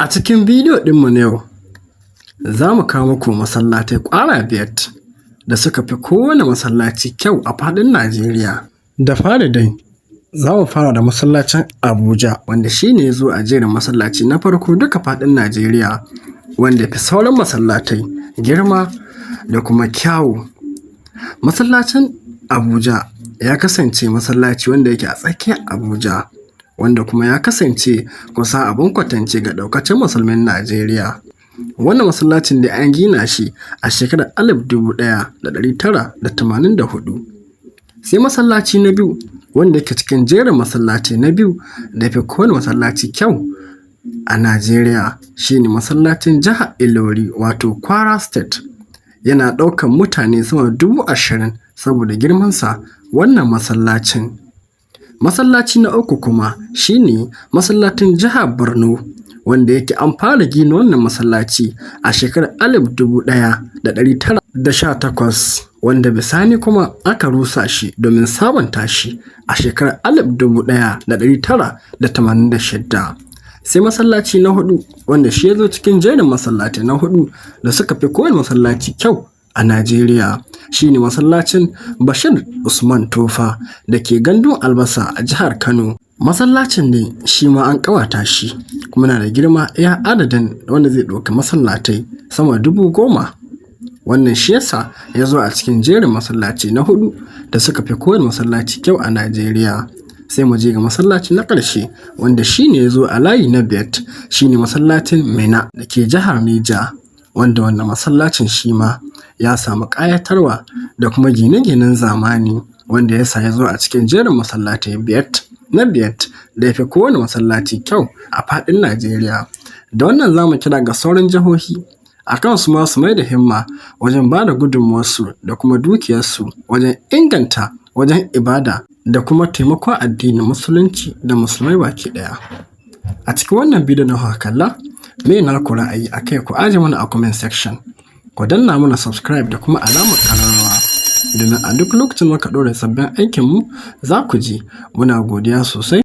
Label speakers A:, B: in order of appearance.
A: A cikin bidiyo ɗinmu na yau, za mu kawo muku masallatai ƙwara biyar da suka fi kowane masallaci kyau a faɗin Najeriya. Da fari dai, za mu fara da masallacin Abuja, wanda shi ne ya zo a jerin masallaci na farko duka faɗin Najeriya, wanda ya fi sauran masallatai girma da kuma kyawu. Masallacin Abuja ya kasance masallaci wanda yake a tsakiyar Abuja, wanda kuma ya kasance kusan abin kwatance ga ɗaukacin musulmin Najeriya. Wannan masallacin dai an gina shi a shekarar 1984. Sai masallaci na biyu wanda yake cikin jerin masallatai na biyu da ya fi kowane masallaci kyau a Najeriya, shi ne masallacin jihar Ilori, wato Kwara State. Yana ɗaukan mutane sama da 20,000 saboda girmansa wannan masallacin. Masallaci na uku kuma shi ne masallacin jihar Borno, wanda yake an fara gina wannan masallaci a shekarar 1918, wanda bisani kuma aka rusa shi domin sabunta shi a shekarar 1986. Sai masallaci na huɗu, wanda shi ya zo cikin jerin masallatai na huɗu da suka fi kowane masallaci kyau a Najeriya, shi ne masallacin Bashir Usman Tofa da ke Gandun Albasa a jihar Kano. Masallacin ne shi ma an ƙawata shi kuma yana da girma iya adadin wanda zai ɗauki masallatai sama da 10,000. Wannan shi yasa ya zo a cikin jerin masallaci na huɗu da suka fi kowane masallaci kyau a Najeriya. Sai mu je ga masallaci na ƙarshe, wanda shi ne ya zo a layi na biyar, shi ne masallacin Minna da ke jihar Neja, wanda wannan masallacin shi ma ya samu ƙayatarwa da kuma gine-ginen zamani, wanda ya sa ya zo a cikin jerin masallatai biyar na biyar da ya fi kowane masallaci kyau a faɗin Najeriya. Da wannan za mu kira ga sauran jihohi a kan su ma su mai da himma wajen ba da gudunmawarsu da kuma dukiyarsu wajen inganta wajen ibada da kuma taimakon addinin Musulunci da musulmai baki ɗaya. A cikin wannan bidiyon da kuka kalla, me naku ra'ayi a kai? Ku aje mana a comment section. Ku danna mana subscribe da kuma alamar ƙararrawa domin a duk lokacin muka ɗora sabbin aikinmu za ku ji. Muna godiya sosai.